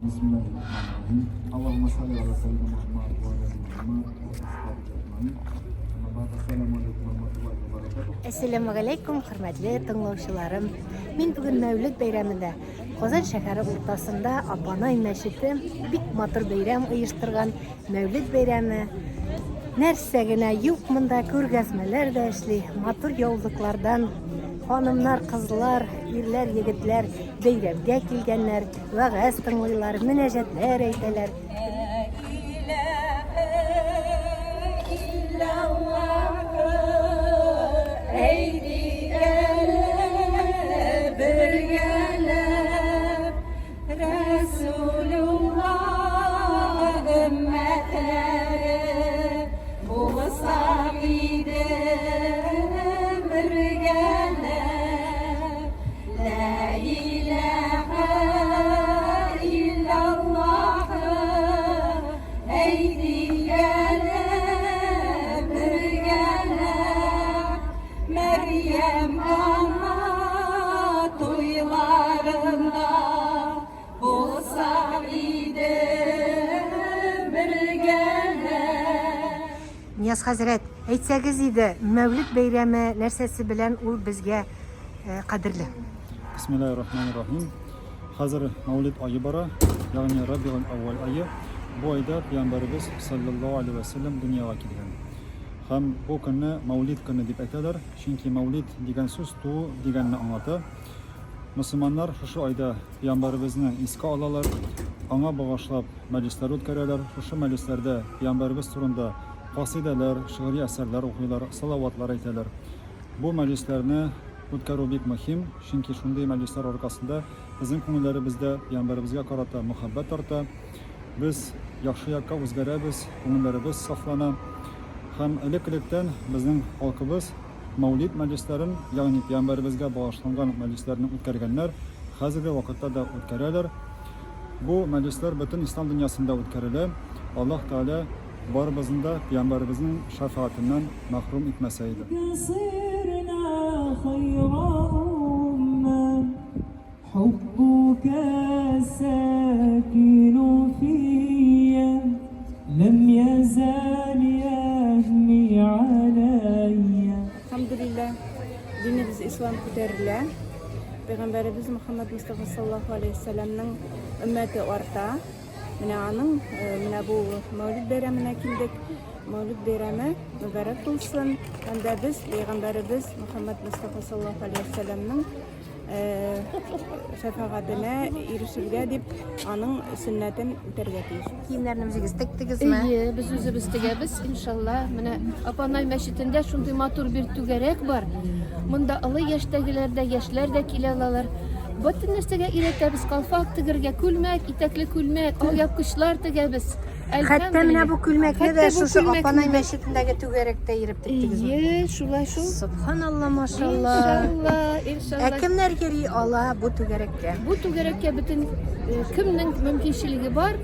Бисмиллаһир-рахманир-рахим. Аллаһумма салли аля саййидина Мухаммад ва аля али Мухаммад ва асхабихи аҗмаин. Амма бәгъд. Ассаламу алейкум ва рахматуллаһи ва баракатуһ. Әссәламегаләйкүм, хөрмәтле тыңлаучыларым. Мин бүген Мәүлид бәйрәмендә Казан шәһәре уртасында Апанай мәчете бик матур бәйрәм оештырган. Мәүлид бәйрәме. Нәрсә генә юк монда, күргәзмәләр дә эшли, матур яулыклардан ханымнар, кызлар, ирләр, егетләр бәйрәмгә килгәннәр, вәгазь тыңлыйлар, мөнәҗәтләр әйтәләр. Мәрьям ана туйларында булсак иде бергәләп. Нияз хәзрәт, әйтсәгез иде, Мәүлид бәйрәме нәрсәсе белән ул безгә э, кадерле? Бисмиллаһир-рахманир-рахим. Хәзер Мәүлид ае бара, ягъни Рабигуль әүвәл ае. Бу айда пәйгамбәребез саллаллаһу алейһи ва сәлләм дөньяга килгән. Һәм бу көнне Мәүлид көне дип әйтәләр, чөнки Мәүлид дигән сүз туу дигәнне аңлата. Мөселманнар шушы айда пәйгамбәребезне искә алалар, аңа багышлап мәҗлесләр үткәрәләр. Шушы мәҗлесләрдә пәйгамбәребез турында касыйдәләр, шигъри әсәрләр укыйлар, салаватлар әйтәләр. Бу мәҗлесләрне үткәрү бик мөһим, чөнки шундый мәҗлесләр аркасында безнең күңелләребездә пәйгамбәребезгә карата мөхәббәт арта. Без яхшы якка үзгәрәбез, күңелләребез сафлана. Һәм элек-электән безнең халкыбыз Мәүлид мәҗлесләрен, ягъни пәйгамбәребезгә багышланган мәҗлесләрне үткәргәннәр, хәзерге вакытта да үткәрәләр. Бу мәҗлесләр бөтен ислам дөньясында үткәрелә. Аллаһ Тәгалә барыбызны да пәйгамбәребезнең шәфәгатеннән мәхрүм итмәсә иде. حبك ساكن فيا لم يزال يهمي عليا Әлхәмдүлилләһ, динебез ислам күтәрелә. Пәйгамбәребез Мөхәммәд Мостафа саллаллаһу алейһи вәсәлләмнең өммәте арта. Менә аның э, менә бу Мәүлид бәйрәменә килдек. Мәүлид бәйрәме мөбарәк булсын. Һәм дә без пәйгамбәребез Мөхәммәд Мостафа саллаллаһу алейһи вәсәлләмнең шәфәгатенә ирешергә дип аның сөннәтен үтәргә тиеш. Киемнәрне үзегез тектегезме? Әйе, без үзебез тегәбез, иншалла. Менә Апанай мәчетендә шундый матур бер түгәрәк бар. Монда олы яшьтәгеләр дә, яшьләр дә килә алалар. Бөтен нәрсәгә өйрәтәбез, калфак тегергә, күлмәк, итәкле күлмәк, алъяпкычлар тегәбез. Хәтта менә бу күлмәкне дә шушы Апанай мәчетендәге түгәрәктә йөреп тектегезме? Әйе, шулай шул. Субханалла, машалла. Иншалла, иншалла. Ә кемнәр йөри ала бу түгәрәккә? Бу түгәрәккә бөтен э, кемнең мөмкинчелеге бар,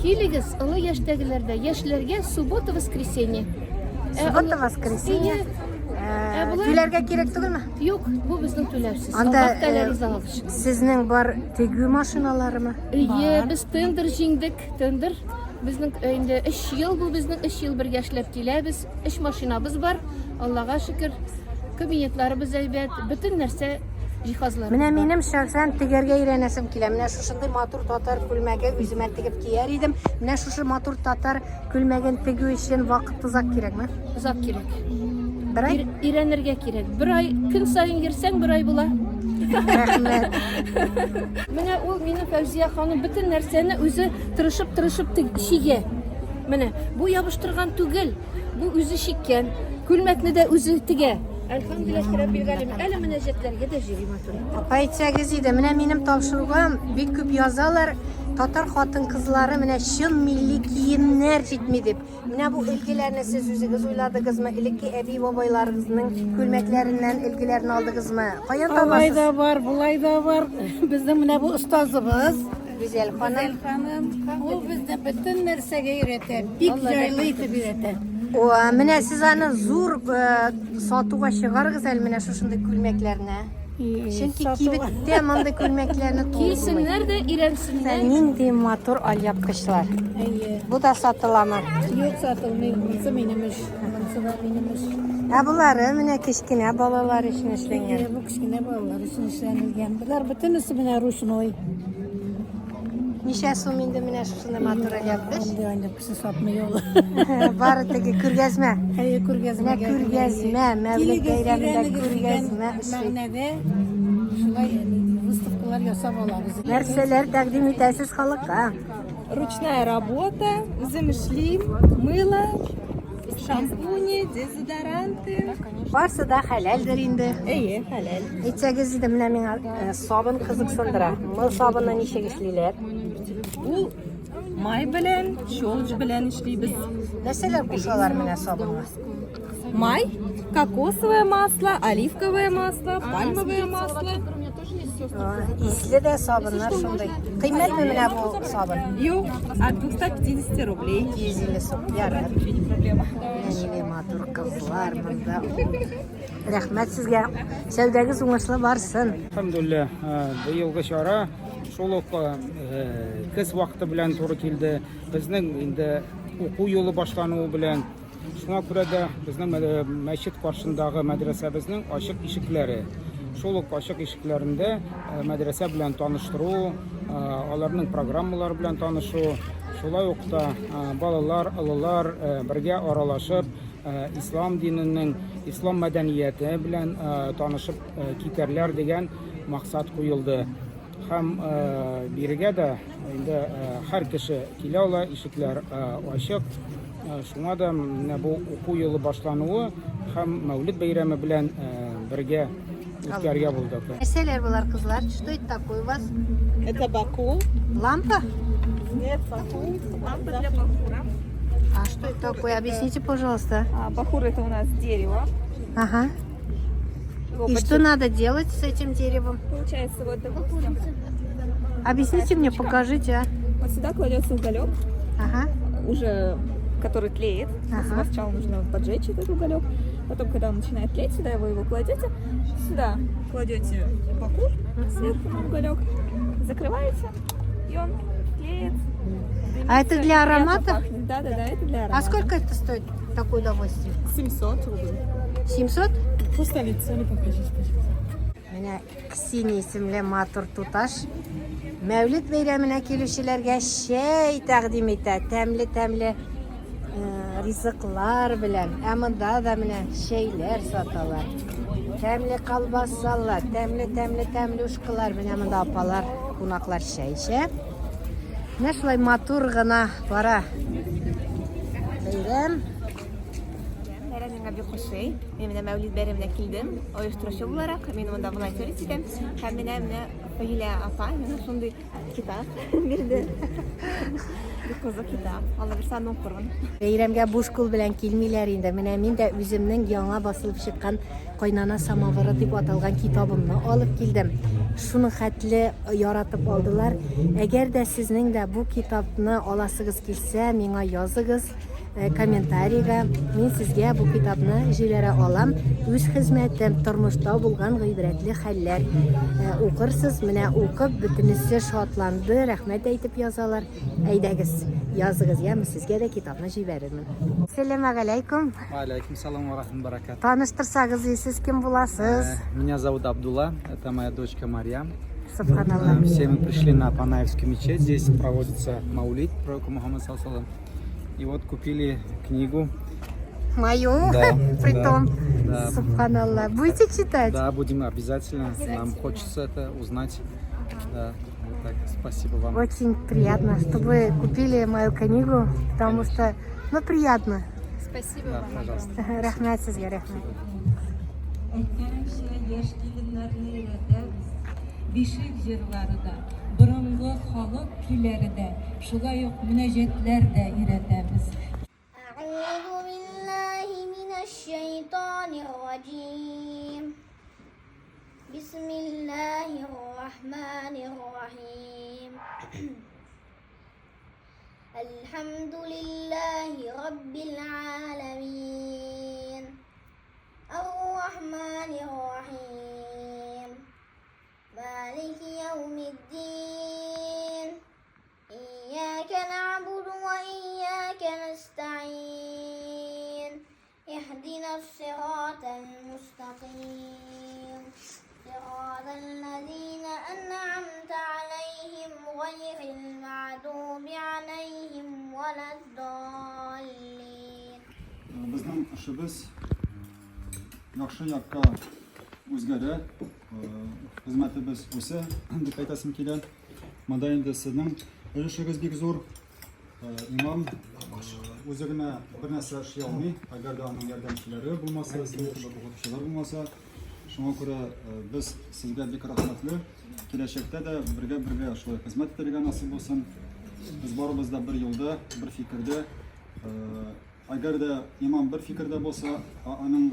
килегез, олы яшьтәгеләр дә, яшьләргә суббота, воскресенье. Ә Суббота, воскресенье. Ә Э, Түләргә кирәк түгелме? Юк, бу безнең түләүсез. Анда Аллаһ Тәгалә э, ризалыгы өчен. сезнең бар тегү машиналарымы? Әйе, без тендер җиңдек. Тендер безнең э, инде 3 ел бу безнең 3 ел бергә эшләп киләбез. 3 машинабыз бар. Аллага шөкер. Кабинетларыбыз әйбәт, бөтен нәрсә җиһазлар. Менә минем шәхсән тегәргә өйрәнәсем килә. Менә шушындый матур татар күлмәге үземә тегеп кияр идем. Менә шушы матур татар күлмәген тегү өчен вакыт озак кирәкме? Озак кирәк. Бер ай? Өйрәнергә кирәк. Бер ай көн саен йөрсәң, бер ай була. Рәхмәт. Менә ул минем Фәүзия ханым бөтен нәрсәне үзе тырышып-тырышып чигә. Менә бу ябыштырган түгел, бу үзе чиккән. Күлмәкне дә үзе тегә. Әлхәмдүлилләһ раббил галәмин. Әле мөнәҗәтләргә дә җөри матур. Апа әйтсәгез иде, менә минем тапшыруга бик күп язалар, татар хатын-кызлары менә чын милли киемнәр җитми дип. Менә бу өлгеләрне сез үзегез уйладыгызмы? Элекке әби-бабайларыгызның күлмәкләреннән өлгеләрне алдыгызмы? Каян табасыз? Алай да бар, болай да бар. Безнең менә бу остазыбыз Гүзәл ханым. Гүзәл ханым. Ул безне бөтен нәрсәгә өйрәтә, бик җайлы итеп өйрәтә. О, менә сез аны зур э, сатуга чыгарыгыз әле менә шушындый күлмәкләрне. Чөнки кибеттә мондый күлмәкләрне табып булмый. Килсеннәр дә өйрәнсеннәр. Нинди матур алъяпкычлар. Әйе. Бу да сатыламы? Юк, сатылмый. Монысы минем эш. Монысы да минем эш. Ә болары менә кечкенә балалар өчен эшләнгән. Әйе, бу кечкенә балалар өчен эшләнелгән. Болар бөтенесе менә ручной. Ничә сум инде менә шушындай матур алъяпкыч? Андый алъяпкычны сатмый ул. Бары теге күргәзмә. Әйе, күргәзмәгә. Менә күргәзмә, Мәүлид бәйрәмендә күргәзмә эшли. Мәгънәдә шулай выставкалар ясап алабыз. Нәрсәләр тәкъдим итәсез халыкка? Ручная работа, үзем эшлим, мыло, шампуни, дезодоранты. Барсы да хәләлдер инде. Әйе, хәләл. Әйтсәгез иде, менә миңа э, сабын кызыксындыра. Мыл сабынны ничек эшлиләр? Ул май белән, щелочь белән эшлибез. Нәрсәләр кушалар менә сабынга? Май, кокосовое масло, оливковое масло, пальмовое масло. Исле дә сабыннар шундый. Кыйммәтме менә бу сабын? Юк, от 250 рублей. 250 сум. Ярар. Проблема. Нинди матур кызлар монда. Рәхмәт сезгә. Сәүдәгез уңышлы барсын. Әлхәмдүлилләһ, быелгы чара шул ук көз вакыты белән туры килде. Безнең инде уку юлы башлануы белән. Шуңа күрә дә безнең мәчет каршындагы мәдрәсәбезнең ачык ишекләре. Шул ук ачык ишекләрендә мәдрәсә белән таныштыру, аларның программалары белән танышу, шулай ук та балалар, олылар бергә аралашып, ислам диненең, ислам мәдәнияте белән танышып китәрләр дигән максат куелды. Һәм бирегә дә инде һәр кеше килә ала, ишекләр ачык. Шуңа да менә бу уку елы башлануы һәм Мәүлид бәйрәме белән бергә үткәрергә булдык. Нәрсәләр болар, кызлар? Что это такое у вас? Это Баку. Лампа? Нет, Баку. Лампа для бахура. А что это такое? Объясните, пожалуйста. Бахур это у нас дерево. Ага. Его И что надо делать с этим деревом? Получается, вот, допустим, Объясните мне, покажите, а. вот сюда кладется уголек, Ага. уже который тлеет. Ага. Сначала нужно поджечь этот уголек. Потом, когда он начинает тлеть, сюда вы его кладете. Сюда кладете бакур сверху на уголек, закрываете, и он тлеет. А это для Приятно аромата? пахнет. Да, да, да, это для аромата. А сколько это стоит, такое удовольствие? 700 рублей. 700? Просто лицо не покажите, пожалуйста. Менә Ксения исемле матур туташ Мәүлид бәйрәменә килүчеләргә чәй тәкъдим итә. Тәмле-тәмле э, ризыклар белән. Ә монда да менә чәйләр саталар. Тәмле колбасалар, тәмле-тәмле тәмлүшкалар. Менә монда апалар, кунаклар чәй эчә. Менә шулай матур гына бара бәйрәм. Бәйрәм миңа бик ошый. Мин менә Мәүлид бәйрәменә килдем. Оештыручы буларак, мин монда волонтерить итәм. Һәм менә менә Фагилә апа миңа шундый китап бирде. Бик кызык китап. Алла бирсә, аны укырмын. Бәйрәмгә буш кул белән килмиләр инде. Менә мин дә үземнең яңа басылып чыккан Кайнана самавыры дип аталган китабымны алып килдем. Шуның хәтле яратып алдылар. Әгәр дә сезнең дә бу китапны аласыгыз килсә, миңа языгыз комментарийга. Мин сезгә бу китапны җибәрә алам. Үз хезмәтем, тормышта булган гыйбрәтле хәлләр. Укырсыз, менә укып, бөтенесе шатланды, рәхмәт әйтеп язалар. Әйдәгез, языгыз, яме, сезгә дә китапны җибәрермен. Сәлам алейкум. Алейкум салам ва рахмат баракат. Таныштырсагыз, сез кем буласыз? Меня зовут Абдулла, это моя дочка Марьям. Субханаллах. Все мы пришли на Панаевскую мечеть, здесь проводится маулид пророка Мухаммада саллаллаху. И вот купили книгу. Мою? Да, Притом. да. Субханаллах. Будете читать? Да, будем обязательно. Нам хочется это узнать. Да, вот так. Спасибо вам. Очень приятно, что вы купили мою книгу, потому что, ну, приятно. Спасибо Да, вам. пожалуйста. Рәхмәт сезгә, рәхмәт. Әйткәнемчә, яшь киленнәрне өйрәтәбез. Бишек җырлары да, борынгы халык көйләре дә, шулай ук мөнәҗәтләр дә өйрәтәбез. أعوذ بالله من الشيطان الرجيم بسم الله الرحمن الرحيم الحمد لله رب العالمين الرحمن الرحيم مالك يوم الدين إياك نعبد وإياك نستعين اهدنا الصراط المستقيم صراط الذين أنعمت عليهم غير المعدوب عليهم ولا الضالين Безнең эшебез яхшы якка үзгәрә, хезмәтебез үсә дип әйтәсем килә. Монда инде сезнең өлешегез бик зур. Имам үзе генә бер нәрсә эшли алмый, әгәр дә аның ярдәмчеләре булмаса, сезнең кебек укытучылар булмаса. Шуңа күрә без сезгә бик рәхмәтле. Киләчәктә дә бергә-бергә шулай хезмәт итәргә насыйп булсын. Без барыбыз да бер юлда, бер фикердә. Әгәр дә имам бер фикердә булса, ә аның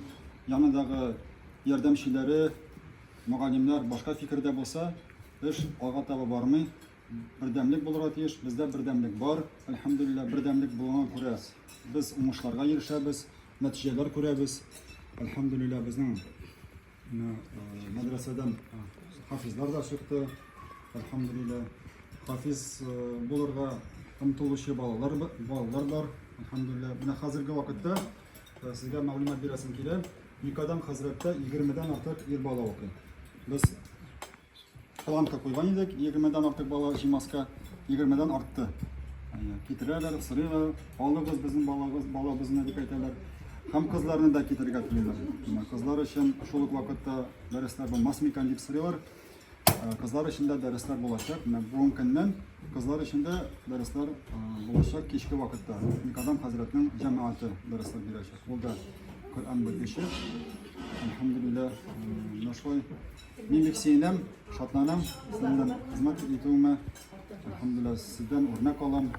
янындагы ярдәмчеләре, мөгаллимнәр башка фикердә булса, эш алга таба бармый. Бердәмлек булырга тиеш. Бездә бердәмлек бар. Әлхәмдүлилләһ, бердәмлек булганга күрә без уңышларга ирешәбез, нәтиҗәләр күрәбез. Әлхәмдүлилләһ, безнең менә мәдрәсәдән хафизлар да чыкты. Әлхәмдүлилләһ, хафиз булырга омтылучы балалар балалар бар. Әлхәмдүлилләһ. Менә хәзерге вакытта сезгә мәгълүмат бирәсем килә. Никадам хәзрәттә 20-дән артык ир бала укый. Без Планка куйган идек, 20-дән артык бала җыймаска, 20-дән артты. Китерәләр, сорыйлар, алыгыз безнең балагыз, балабызны дип әйтәләр. Һәм кызларны да китерергә телиләр. Менә кызлар өчен шул ук вакытта дәресләр булмас микән дип сорыйлар. Кызлар өчен дә дәресләр булачак. Менә бүгенге көннән кызлар өчен дә дәресләр булачак кичке вакытта. Никадам хәзрәтнең җәмәгате дәресләр бирәчәк. Ул да Коръән белгече. Әлхәмдүлилләһ, менә шулай Мин бик сөенәм, шатланам сезнең белән хезмәт итүемә. Әлхәмдүлилләһ, сездән үрнәк алам.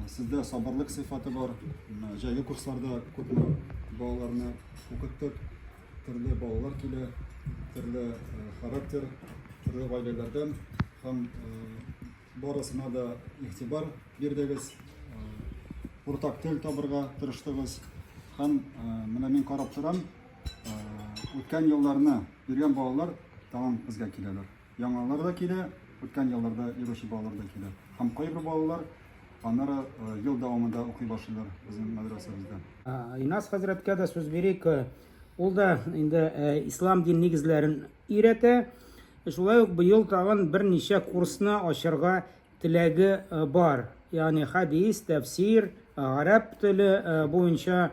Сездә сабырлык сыйфаты бар. Җәйге курсларда күпме балаларны укыттык. Төрле балалар килә, төрле характер, төрле гаиләләрдән һәм барысына да игътибар бирдегез. Уртак тел табырга тырыштыгыз. Һәм менә мин карап торам, Үткән елларны йөргән балалар тагын безгә киләләр. Яңалар да килә, үткән елларда йөрүче балалар да килә. Һәм кайбер балалар аннары ел дәвамында укый башлыйлар безнең мәдрәсәбездә. Инас хәзрәткә дә сүз бирик. Ул да инде ислам дин нигезләрен өйрәтә. Шулай ук быел тагын берничә курсны ачарга теләге бар. Ягъни хәдис, тәфсир, гарәп теле буенча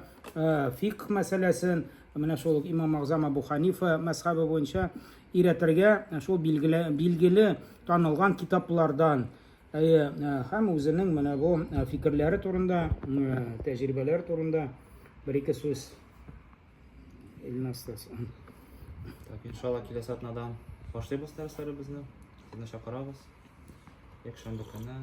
фикх мәсьәләсен, менә шул ук имам Агзам Абу Ханифа мәзхәбе буенча өйрәтергә шул билгеле, билгеле танылган китаплардан. Әйе, һәм үзенең менә бу фикерләре турында, тәҗрибәләр турында бер-ике сүз. Илназ Так, иншалла, киләсе атнадан башлыйбыз дәресләребезне. Сезне чакырабыз. Якшәмбе көне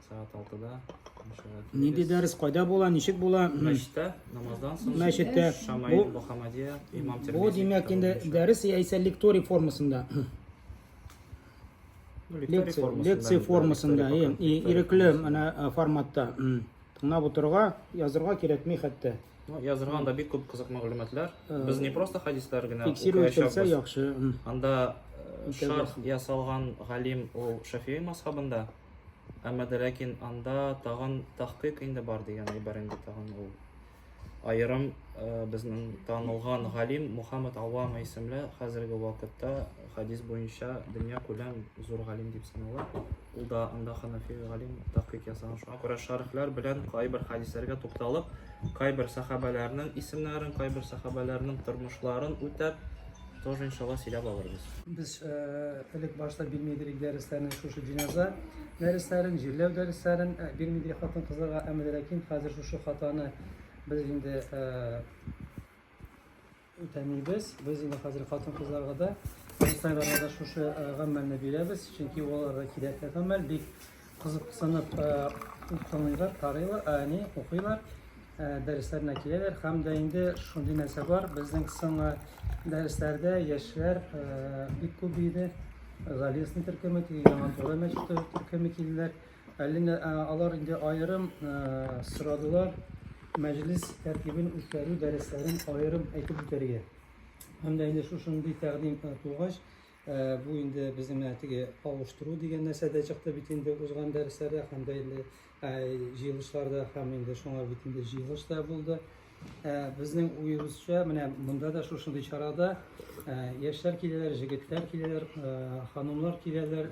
сәгать 6-да. Иншалла. Нинди дәрес кайда була, ничек була? Мәчеттә, намаздан соң. Мәчеттә. Шамаил Мөхәммәдия, имам Тирмизи. Бу димәк инде дәрес яисә лекторий формасында. Лекция, лекция формасында, ирекле менә э, форматта. Тыңлап утырырга, язырга кирәкми хәтта. Ну, язырга анда бик күп кызык мәгълүматлар. Э, Без не просто хадислар генә укыячакбыз. яхшы. Анда э, шарх ясалган галим ул Шафии мазхабында. Әмма дә ләкин анда тагын тахкыйк инде бар дигән әйбер инде тагын ул Аерым безнең танылган галим Мухаммад Авама исемле хәзерге вакытта хадис буенча дөнья күләм зур галим дип санала. Ул да анда ханафи галим тахкыйк ясаган. Шуңа күрә шархлар белән кайбер хадисләргә тукталып, кайбер сахабәләрнең исемнәрен, кайбер сахабәләрнең тормышларын үтәп, тоже иншалла сөйләп алырбыз. Без элек башта бирми идек дәресләрне, шушы җеназа дәресләрен, җирләү дәресләрен бирми идек хатын-кызларга, әмма ләкин хәзер шушы хатаны без инде үтәмибез. Без инде хәзер хатын-кызларга да, абыстайларга да шушы гамәлне бирәбез, чөнки аларга кирәкле гамәл, бик Кызыксынып тыңлыйлар, карыйлар, ә, ни, укыйлар, дәресләренә киләләр һәм дә инде шундый нәрсә бар, безнең соңгы дәресләрдә яшьләр бик күп иде. Залесный төркеме, теге Яңа Тура мәчете төркеме килделәр. Әле алар инде аерым сорадылар мәҗлес тәртибен үткәрү дәресләрен аерым әйтеп үтәргә. Һәм дә инде шушындый тәкъдим тугач, Бу инде безнең менә теге кавыштыру дигән нәрсә дә чыкты бит инде узган дәресләрдә һәм дә инде җыелышларда һәм инде шуңа бит инде җыелыш та булды. Безнең уебызча, менә монда да шушындый чарада яшьләр киләләр, җегетләр киләләр, ханымнар киләләр,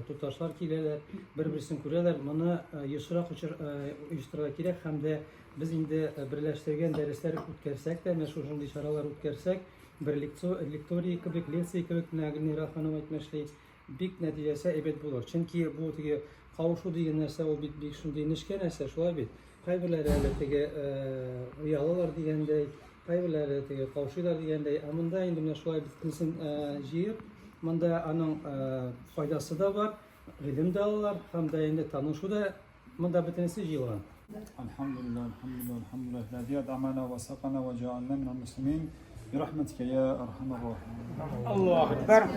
туташлар киләләр, бер-берсен күрәләр. Моны ешрак оештырырга кирәк һәм дә без инде берләштергән дәресләр үткәрсәк тә, менә шушындый чаралар үткәрсәк, бер лекторий кебек, лекция кебек, менә Гөлнира ханым әйтмешли, бик нәтиҗәсе әйбәт булыр. Чөнки бу теге кавышу дигән нәрсә ул бит бик шундый нечкә нәрсә, шулай бит. Кайберләре әле теге оялалар дигәндәй, кайберләре теге каушыйлар дигәндәй. Ә монда инде менә шулай бөтенесен җыеп, монда аның файдасы да бар, гыйлем дә алалар һәм дә инде танышу да монда бөтенесе җыелган. Әлхәмдүлилләһ, әлхәмдүлилләһ, әлхәмдүлилләһ, ләзи ат'амана ва сакана ва җа'ална минәл муслимин, бирахмәтикә йә архамәр рахимин. Аллаһу әкбәр.